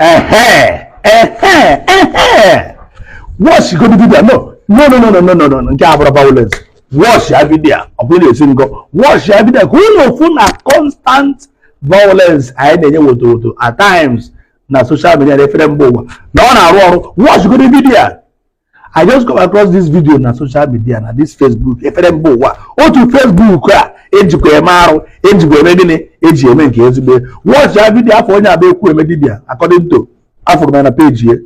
Ehe, ehe, ehe, watch go video. No, no, no, no, no, no, no, no, nke a bụrụ violence. Watch ya video, ọ bụrụ na-esi ngọ. Watch ya video ka unu fụ na constant violence anyị na-enye woto woto at times na social media na efere mba ụwa na ọ na-arụ ọrụ. Watch go video. I just come across this video na social media, na this Facebook, efere mba ụwa, otu Facebook a ejikwa eme arụ, ejikwa eme gịnị, eji eme nke ezigbo. Watch ya video. Afọ onye abụ ekwu eme dibia, according to afụrụ m ya na page ya.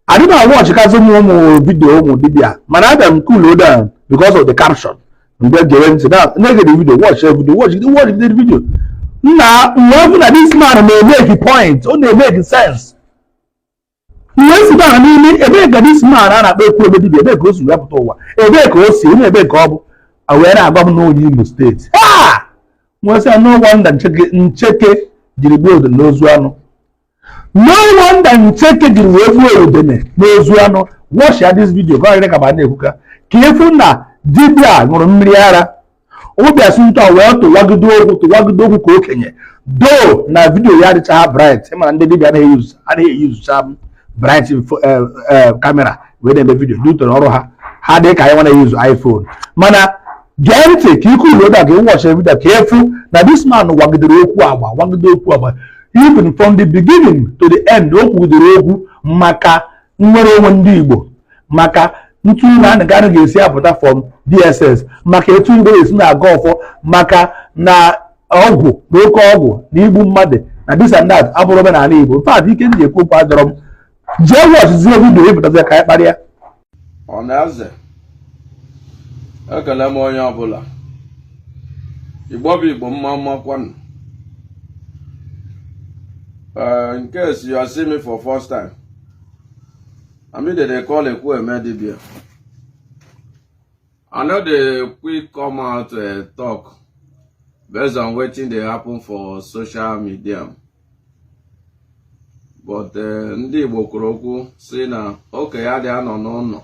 Adị na watch kazi ụmụ video ụmụ dibia, mana abịa m cool down because of the caption. Mgbe gere ntị na na-ege the video, watch the video, watch the watch the video, nna mgbe na this man na-emeke point, ọ na-emeke sense. Mgbe si bara n'ime ebee ka this man a na-akpọ ekwu ebe dibia, ebee ka o si wepụta ụwa, ebee ka o si onye, ebee ka ọ bụ, a wee na-agwa m n'onye Imo Steeti. Ha nwesị, no wonder ncheke ncheke jiri gbuo udene n'ozu anụ. No wonder ncheke jiri wee gbuo udene n'ozu anụ. Watch ya this video ka ọ ghara ka ma na-ekwuka ka efu na dibia ṅụrụ mmiri ara ụbịasị ntụ a wee tụwagide okwu, tụwagide okwu ka okenye do na video ya adịchaghị bright. Ịmara ndị dibia anaghị eyuzucha bright camera wee na-eme video due to ọrụ ha ha dị ka anyị nwa na-eyuzu iPhone. Mana gee ntị ka ike uloda ka ịwọchi video ka efu na this man wagidere okwu agba, wagide okwu agba. Even from the beginning to the end, o kwugidere okwu maka nnwere onwe ndị Igbo, maka ntu na anịganị ga-esi apụta from DSS, maka etu Igbo ga-esi na-aga ọfọ, maka na ọgwụ na oke ọgwụ na igbu mmadụ na this and that abụrụ omenala Igbo. In fact, ike ndị ekwu okwu adọrọ m. Jee watchzie video, ịpụtazi ka anyị kparịa. Ọnaeze, ekele m onye ọbụla. Igbo bụ Igbo, mma mmakwanụ. In case you are seeing me for first time, I mean, they dey call Ekwueme Dibia. I no dey quick come out talk based on wetin dey happen for social media. But ndị Igbo kwuru okwu si na okenye adịghị anọ n'ụlọ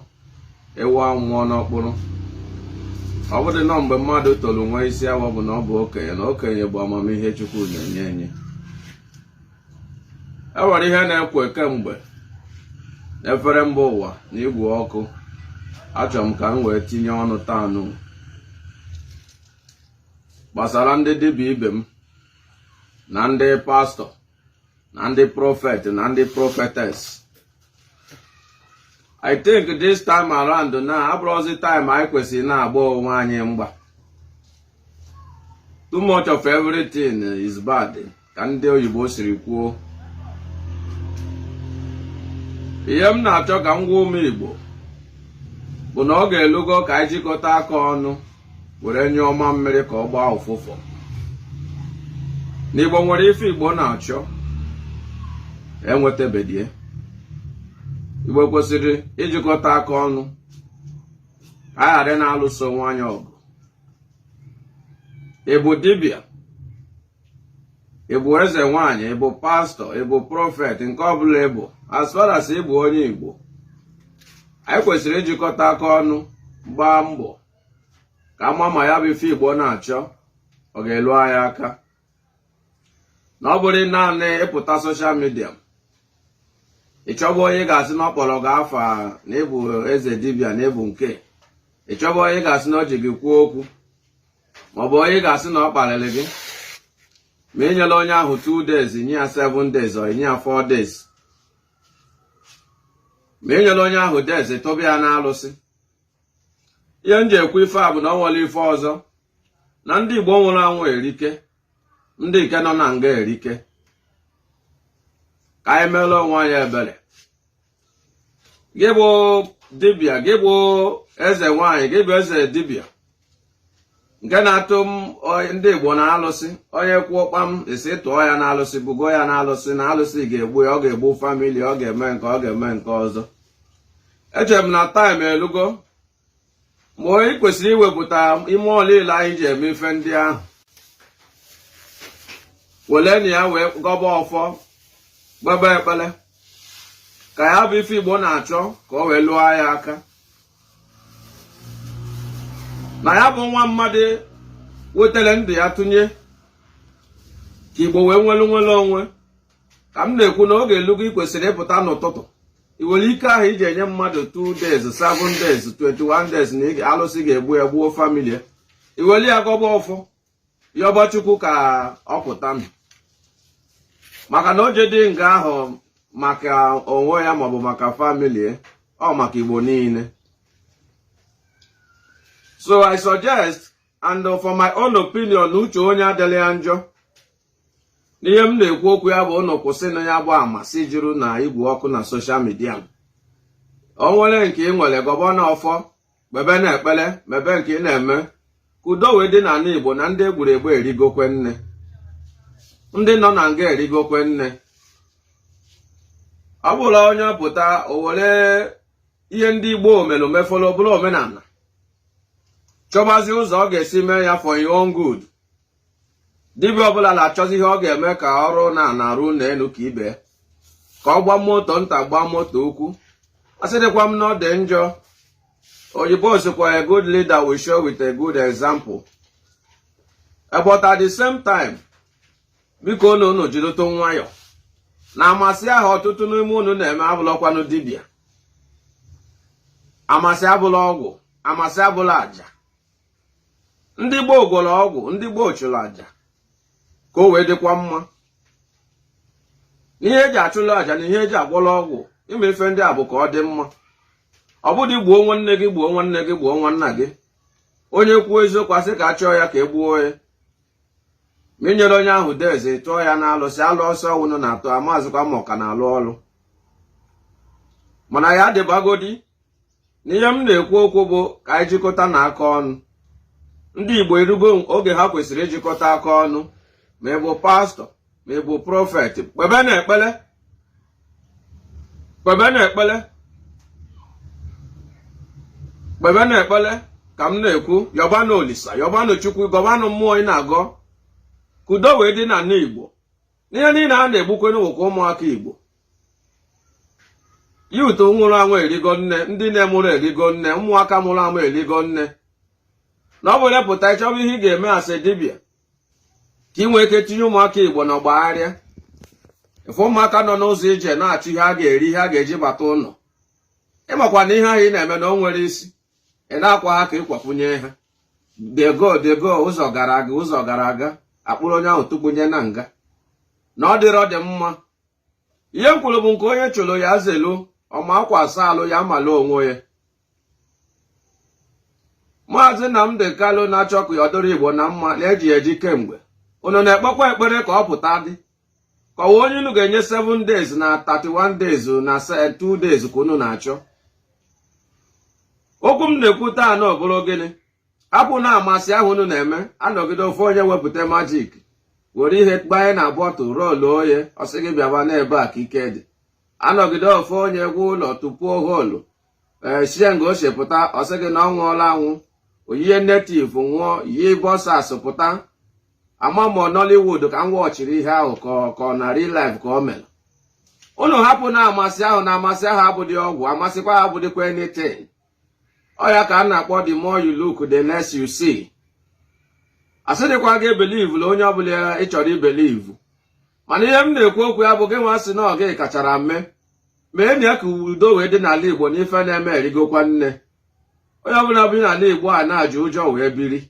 ewu anwụọ n'ọkpụrụ. Ọ bụdị nọ mgbe mmadụ toro nwee isi awọ bụ na ọ bụ okenye, na okenye bụ amamihe Chukwu na-enye enye. E nwere ihe na-ekwe kemgbe n'efere mba ụwa na igwe ọkụ. Achọrọ m ka m wee tinye ọnụ taanụ gbasara ndị dibịa ibe m na ndị pastọ na ndị prophet na ndị prophetess. I think this time around na abụrụzi time anyị kwesịrị na-agba onwe anyị mgba. Too much of everything is bad, ka ndị oyibo siri kwuo. Ihe m na-achọ ka m gwa ụmụ Igbo bụ na ọ ga-elugo ka anyị jikọta aka ọnụ were nyụọ ọma mmiri ka ọ gbaa ụfụfụ. N'Igbo nwere ife Igbo na-achọ enwetabedie. Igbo kwesịrị ijikọta aka ọnụ ka anyị ghara na-alụso onwe anyị ọgụ. Ị bụ dibịa, ị bụ eze nwanyị, ị bụ pastọ, ị bụ prophet, nke ọbụla ị bụ, as far as ị bụ onye Igbo, anyị kwesịrị ijikọta aka ọnụ gbaa mbọ ka ama ma ya bụ ife Igbo na-achọ ọ ga-elu anyị aka, na ọ bụrụ naanị ịpụta social media ị chọba onye ga-asị na ọ kpọrọ gị afa na ịbụ eze dibịa na ịbụ nke, ị chọba onye ga-asị na o ji gị kwuo okwu, maọbụ onye ga-asị na ọ kparịrị gị, ma ị nyela onye ahụ 2 days, nye ya 7 days, or nye ya 4 days, ma ị nyela onye ahụ days, tụba ya n'alụsị. Ihe m ji ekwu ife a bụ na ọ nwere ife ọzọ na ndị Igbo nwụrụ anwụ erike, ndị nke nọ na nga erike. Ka anyị meela onwe anyị ebere. Gị bụ dibịa, gị bụ eze nwanyị, gị bụ eze dibịa nke na-atụ ndị Igbo na-alụsị, onye kwuo kpam esi tụọ ya na-alụsị, bugo ya na-alụsị, na alụsị ga-egbu ya, ọ ga-egbu family, ọ ga-eme nke, ọ ga-eme nke ọzọ. Echere m na time elugo mgbe onye kwesịrị iwepụta ime ọlịle anyị ji eme ife ndị ahụ, wele na ya wee gọba ọfọ, gbebe ekpele ka ya bụ ife Igbo na-achọ ka ọ wee lụọ ya aka. Na ya bụ nwa mmadụ wetara ndụ ya tụnye ka Igbo wee nwelu nwere onwe. Ka m na-ekwu na oge elugo ị kwesịrị ịpụta n'ụtụtụ, i were ike ahụ iji enye mmadụ 2 days, 7 days, 21 days na alụsị ga-egbu ya, gbuo family ya, i were ya gọba ọfọ, yọba Chukwu ka ọ pụta nụ, maka na o je dị nga ahụ maka onwe ya maọbụ maka family ọ, maka Igbo niile. So I suggest, and for my own opinion, uche onye adịla ya njọ n'ihe m na-ekwu okwu ya bụ ụnụ kwụsị na ya bụ amasị juru na igwe ọkụ na social media. O nwere nke ị nwere, gọbọ na ọfọ, kpebe na ekpere, mebe nke ị na-eme ka udo wee dị n'ala Igbo. Na ndị egburu egbu erigokwe nne, ndị nọ na nga erigokwe nne. Ọ bụla onye pụta o were ihe ndị Igbo mere mefọrọ bụrụ omenala, chọbazi ụzọ ọ ga-esi mee ya for your own good. Dibịa ọbụla na-achọzi ihe ọ ga-eme ka ọrụ na na-arụ na elu ka ibe, ka ọ gbaa moto nta, gbaa moto ukwu. Asịdịkwa m na ọ dị njọ. Oyibo sikwa, "A good leader will show with a good example." But at the same time, biko unu unu jiritụ nwayọ na amasị ahụ ọtụtụ n'ime unu na-eme. Abụlọkwanụ dibịa, amasị abụla ọgwụ, amasị abụla aja. Ndị gboo gwọrọ ọgwụ, ndị gboo chụrụ aja ka o wee dịkwa mma. N'ihe eji achụlụ aja na ihe eji agwọrọ ọgwụ ime ife ndị a bụ ka ọ dị mma. Ọ bụdị gbuo nwanne gị, gbuo nwanne gị, gbuo nwanna gị. Onye kwuo eziokwu, asị ka a chọọ ya ka e gbuo ya. Ma inyere onye ahụ deze tụọ ya na alụsị alụ ọsọ wụnụ na-atụ amazịkwa ma ọ ka na-alụ ọlụ. Mana ya dịbagodi na ihe m na-ekwu okwu bụ ka anyị jikọta na aka ọnụ. Ndị Igbo erugo oge ha kwesịrị ijikọta aka ọnụ. Ma ị bụ pastọ, ma ị bụ prophet, kpebe na ekpere, kpebe na ekpere, kpebe na ekpere. Ka m na-ekwu, yọbanụ Olisa, yọbanụ Chukwu, gọbanụ mmụọ ị na-agọ, ka udo wee dị n'ala Igbo. N'ihe niile a na-egbukwe n'ụwa, ụmụaka Igbo, youth nwụrụ anwụ erigo nne, ndị na-emụrụ erigo nne, ụmụaka mụrụ amụ erigo nne. Na ọ bụrụ pụta ịchọba ihe ị ga-eme asị dibịa ka ị nwee ike tinye ụmụaka Igbo n'ọgbagharịa ife. Ụmụaka nọ n'ụzọ ije na-achọ ihe a ga-eri, ihe a ga-eji bata ụlọ. Ịmakwa na ihe ahụ ị na-eme na o nwere isi, ị na-akwa ha ka ịkwafunye ha. Dego dego, ụzọ gara aga, ụzọ gara aga, akpụrụ onye ahụ tụkpunye na nga. Na ọ dịrọ dị mma. Ihe m kwuru bụ nke onye chụrụ ya zelu ọma akwa asa alụ ya mala onwe ya. Maazị Nnamdi Kanu na-achọ ka ọ dịrị Igbo na mma, na-eji eji kemgbe. Unu na-ekpekwa ekpere ka ọ pụta dị kọwa onye unu ga-enye 7 days na 31 days na 2 days ka unu na-achọ. Okwu m na-ekwu taa na ọ bụrụ gịnị hapụ na amasị ahụ unu na-eme. Anọgide ofe onye wepụta magic, were ihe gbanye na bottle, rolu oye, ọsị gị bịaba n'ebe a ka ike dị. Anọgide ofe onye gwa ụlọ tupuo holu, ee, sie nga ose pụta, ọsị gị na ọ nwụọla anwụ. Oyiye native nwụọ, yi boxers pụta. Ama ma Nollywood ka m wọchiri ihe ahụ ka ọ na real life ka o mere. Unu hapụ na amasị ahụ, na amasị ahụ abụdị ọgwụ, amasịkwa abụdịkwa anything. Ọ ya ka a na-akpọ "The more you look, the less you see." Asịdịkwa gị believe la onye ọbụla ị chọrọ ibelieve, mana ihe m na-ekwu okwu ya bụ gị nwa sị na ọ gị kachara mme mee na ya ka udo wee dị n'ala Igbo. Na ife na-eme erigokwa nne. Onye ọbụla bi n'ala Igbo a na-ajụ ụjọ wee biri,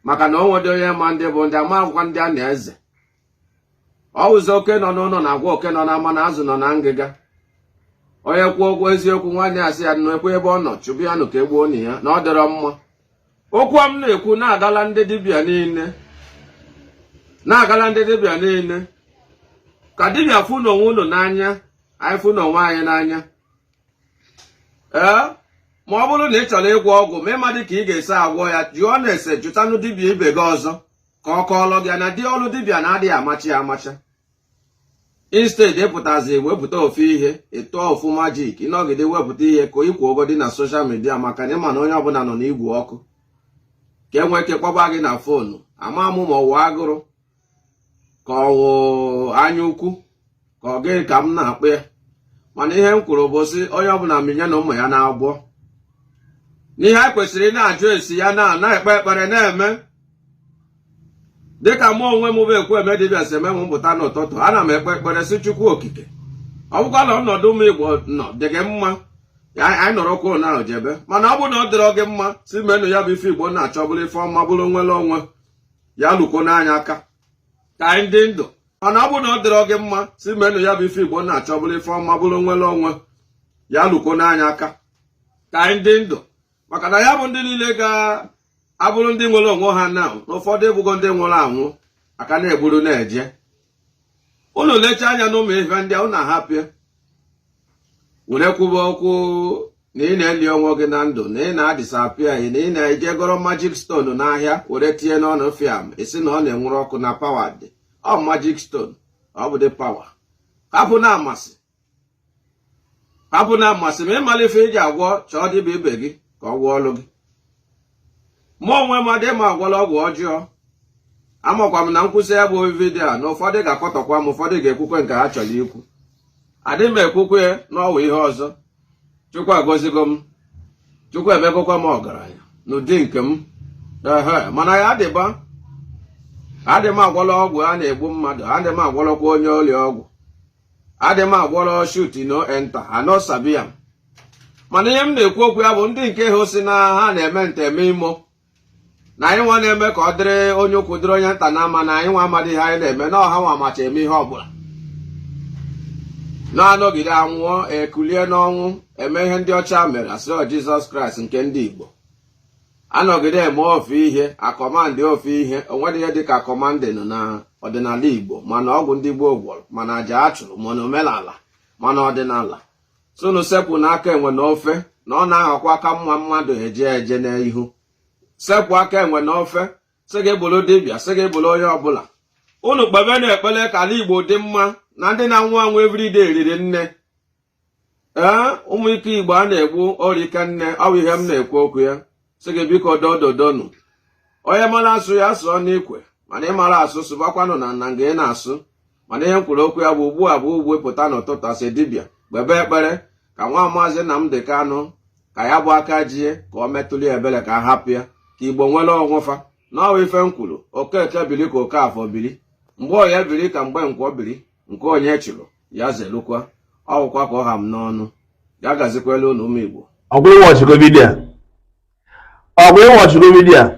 maka na o nwede onye ma ndị bụ ndị ama akwụkwọ, ndị a na-eze. Ọ wụzi oke nọ n'ụlọ na-agwa oke nọ n'ama na azụ nọ na ngịga. Onye kwuo okwu eziokwu, nwanne ya sị ya nụ ekwe ebe ọ nọ chụbụ ya nụ ka egbuo na ya na ọ dịrọ mma. Okwu m na-ekwu na-agala ndị dibịa niile, na-agala ndị dibịa niile, ka dibịa fụ n'onwe unu n'anya, anyị fụ n'onwe anyị n'anya. Ee, ma ọ bụrụ na ị chọrọ ịgwọ ọgwụ, ma ịma dị ka ị ga-esi agwọ ya, jụọ na ese, jụtanụ dibịa ibe gị ọzọ ka ọ kọọlọ gị na dị ọrụ dibịa na-adịghị amachi amacha. Instead ịpụtazi wepụta ofu ihe, ịtụọ ofu magic, ịnọgide wepụta ihe ka ikwu ogo dị na social media, maka na ịma na onye ọbụla nọ n'igwe ọkụ ka e nwee ike kpọba gị na phone. Ama mụ ma ọwụ agụrụ ka ọwụ anya ukwu ka ọ gịnị ka m na-akpụ ya. Mana ihe m kwuru bụ sị onye ọbụla minye na ụmụ ya na-agwọ n'ihe a kwesịrị ị na-ajụ esi ya na na-ekpe ekpere na-eme. Dịka mụ onwe m bụ Ekwueme dibịa si eme m pụta n'ụtụtụ, ana m ekpe ekpere si Chukwu Okike, ọ bụkwa na ọnọdụ ụmụ Igbo nọ dị gị mma, anyị nọrọkwa ụnụ ahụ jebe. Mana ọ bụ na ọ dịrọ gị mma, si menụ ya bụ ife Igbo na-achọ, bụrụ ife ọma, bụrụ nwere onwe ya, lukwo n'anya aka ka anyị dị ndụ. Mana ọ bụ na ọ dịrọ gị mma, si menụ ya bụ ife Igbo na-achọ, bụrụ ife ọma, bụrụ nwere onwe ya, lukwo n'anya aka ka anyị dị ndụ. Maka na ya bụ ndị niile ga-abụrụ ndị nwere onwe ha na ụfọdụ ebugo ndị nwụrụ anwụ aka na-egburu na-eje. Unu lechaa anya n'ụmụ ife ndị a, unu ahapịa were kwuba okwu na ị na-eli onwe gị na ndụ, na ị na-adisappear, na ị na-eje goro magic stone n'ahịa were tinye n'ọnụ fiam, esi na ọ na-enwere ọkụ na power dị. Ọ magic stone ọ bụ dị power. Hapụ na amasị, hapụ na amasị. Ma ịmala ife iji agwọ, chọọ dibịa ibe gị ka ọ gwọọ ọlụ gị. Mụ onwe m adị m agwọla ọgwụ ọjọọ. Amakwa m na nkwụsị ya bụ video a na ụfọdụ ga-akọtọkwa m, ụfọdụ ga-ekwukwe nke ha chọrọ ikwu. Adị m ekwukwe n'ọwa ihe ọzọ. Chukwu agọzigo m, Chukwu emegokwa m ọgaranya n'ụdị nke m. Ehe, mana ya adịba, adị m agwọla ọgwụ a na-egbu mmadụ, adị m agwọlọkwa onye ọrịa ọgwụ, adị m agwọrọ shoot no enter ano sabi am. Mana ihe m na-ekwu okwu ya bụ ndị nke ha si na ha na-eme nteme imo na anyị nwa na-eme ka ọ dịrị onye ukwu, dịrị onye nta na ama na anyị nwa amadị ihe anyị na-eme, na ọha nwa amacha eme ihe ọbụla na-anọgide anwụọ ekulie n'ọnwụ, eme ihe ndị ọcha mere, asị ọ Jizọs Kraịst nke ndị Igbo anọgide eme ofe ihe acommand ofe ihe. Onwere ihe dịka commanding na ọdịnala Igbo, mana ọgwụ ndị gboo gwọrọ, mana aja a chụrụ, mana omenala, mana ọdịnala sunu sepụ n'aka enwe na ofe na ọ na-aghọkwa aka mma mmadụ eje eje n'ihu. Sepụ aka enwe na ofe, sị gị bụrụ dibịa, sị gị bụrụ onye ọbụla. Unu kpebe na ekpere ka ala Igbo dị mma na ndị na-anwụ anwụ everyday riri nne. Ee, ụmụ ike Igbo a na-egbu orike nne. Ọ bụ ihe m na-ekwu okwu ya. Sị gị biko, dododonu, onye mara asụ ya sụọ n'ikwe, mana ị mara asụ, sụbakwanụ na na nga ị na-asụ. Mana ihe m kwuru okwu ya bụ ugbu a bụ ugbu pụta n'ụtụtụ, asị dibịa kpebe ekpere ka nwa Maazị Nnamdi Kanụ, ka ya bụ aka jie, ka ọ metụrụ ya ebere, ka a hapụ ya, ka Igbo nwere onwefa. N'ọwa ife m kwuru, Okeke biri ka Okafọ biri, mgbe ọya biri ka mgbe nkwọ biri, nke onye chụrụ ya zelukwa ọwụkwa ka ọ ha m n'ọnụ. Ya gazikwela unu, ụmụ Igbo. Ọgwụ ịwatchigo video a, ọgwụ ịwatchigo video a,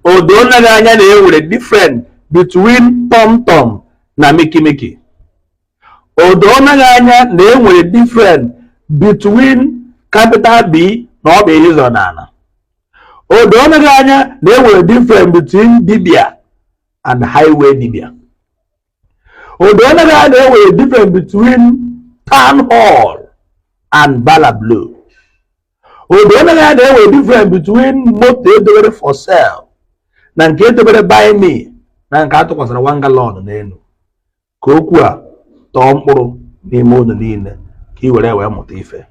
o doo nna gị anya na e nwere different between tom tom na Mickey Mickey? O doo nna gị anya na e nwere different between capital B na ọ bụ ihe zọrọ n'ala? O doo nna gị anya na e nwere different between dibia and highway dibia? O doo nna gị anya na e nwere different between town hall and bala blue? O doo nna gị anya na e nwere different between moto edobere for sale na nke edobere buy me na nke atụkwasịrị 1 gallon n'elu? Ka okwu a tọọ mkpụrụ n'ime unu niile, ka ị were wee mụta ife.